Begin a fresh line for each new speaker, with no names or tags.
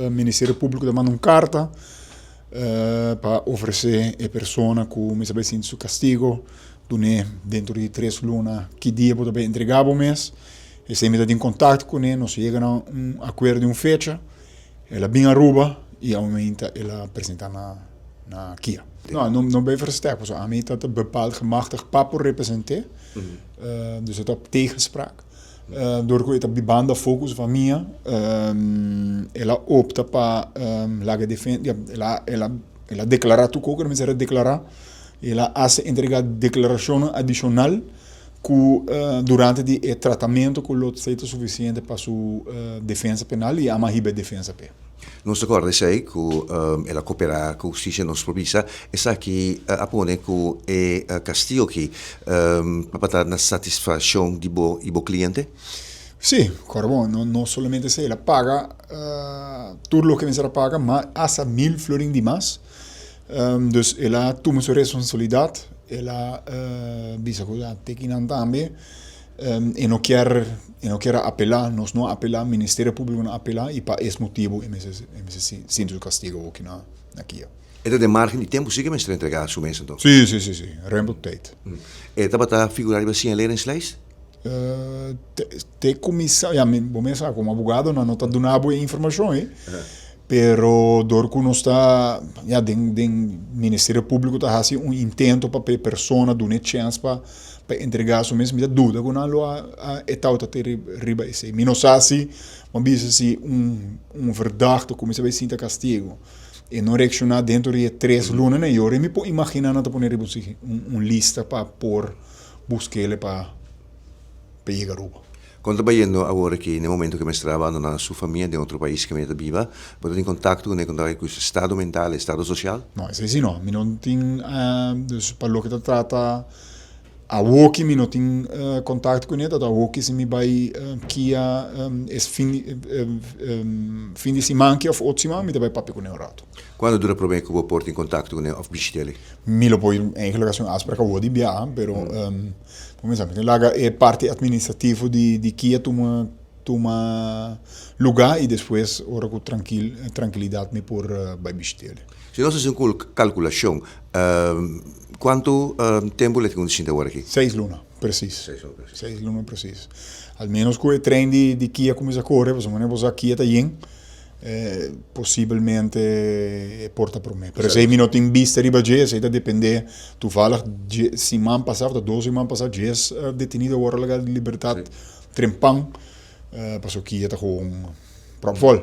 Ministerio Públiko ta manda un karta pa ofresé e persona ku mester bai sinti su kastigo, dun'é dentro di tres luna ki dia bo ta bai entregá bo mes. Esei mi ta tin kontakto kuné, nos yega na un akuerdo di un fecha. El a bin Aruba y aumenta el a presenta na na Kia. No, no, no bij verstek, pasobra ami ta bepaald gemachtigd pa por represent'é. Dus e ta op tegenspraak. Door ku e ta bibando afó ku su famia, el a opta pa laga defen, ja, el a, el a, el a deklará tur kos ku el mester a deklará. El a hasta entregá deklarashonnan adishonal ku durante di e tratamentu ku lo ta sufisiente pa su defensa penal i ama hiba e defensa p'e.
Nos ta kòrda esei ku el a koperá ku hustisia nos por bisa esaki a pone ku e kastigo aki tabata na satisfakshon di bo i bo kliente?
Sí, kòrda bon, no no solamente esei, el a paga tur loke mester a paga, ma hasta mil florin di mas. Dus el a tuma su responsabilidat, el a bisa ku a teki nan tambe, e no kier e no kier a apelá, nos no a apelá, Ministerio Públiko no a apelá i pa es motibu e mester e mester sinti su kastigo awoki na na kia.
E ta den margen di tempu si ke mester entregá su mes anto?
Sí, sí, sí, sí, ruim op tijd.
E tabata figurá riba siñaleringslijst?
Te te kuminsá, ya mi bo mes sa komo abogado nan no ta duna bo e informashon ei. Pero dor ku nos ta, ya, den den Ministerio Públiko ta hasi un intento pa p'e persona duna e chèns pa pa entregá su mes, mi ta duda ku nan lo a a e tabata te riba esei. Mi no sa si, bo a bisa si un un verdachte kuminsá bai sinta kastigo e no reakshoná dentro di e tres lunanan, i ora mi por imaginá nan ta pone riba un un lista pa por busk'el pa pa yega Aruba.
Kon ta bayendo awor aki n'e momento ku e mester a abandoná su famia den otro pais ku e ta biba? Bo ta tin kontakto kuné kon ta ku su estado mental, estado sosial?
No, esei si no. Mi no tin, dus pa loke ta trata awoki mi no tin kontakto kuné, ta awoki si mi bai kia es fin di fin di siman aki òf otro siman mi ta bai papia kuné un rato.
Kuantu dura promé ku bo por tin kontakto kuné òf bishit'é?
Mi lo por eigenlijk hasi un afspraak awor di biaha, pero. Kuminsá mi ta laga e parti administrativo di di kia tuma tuma lugá i despues ora ku trankil trankilidat mi por bai bishit'el.
Si nos hasi un kalkulashon, kuantu tempu lo e tin ku sinta awor aki?
Seis luna, presis. Seis luna presis. Seis luna presis. Al menos ku e trein di di kia kuminsá kore, pasobra manera bo sa kia ta yen. Posibelmente e por ta promé. Pero esei mi no tin bista riba dje, esei ta dependé. Toevallig dje siman pasá òf ta dos siman pasá djes detenido a wòrdu laga di libertat trempan pasobra kia ta gewoon pròpvol.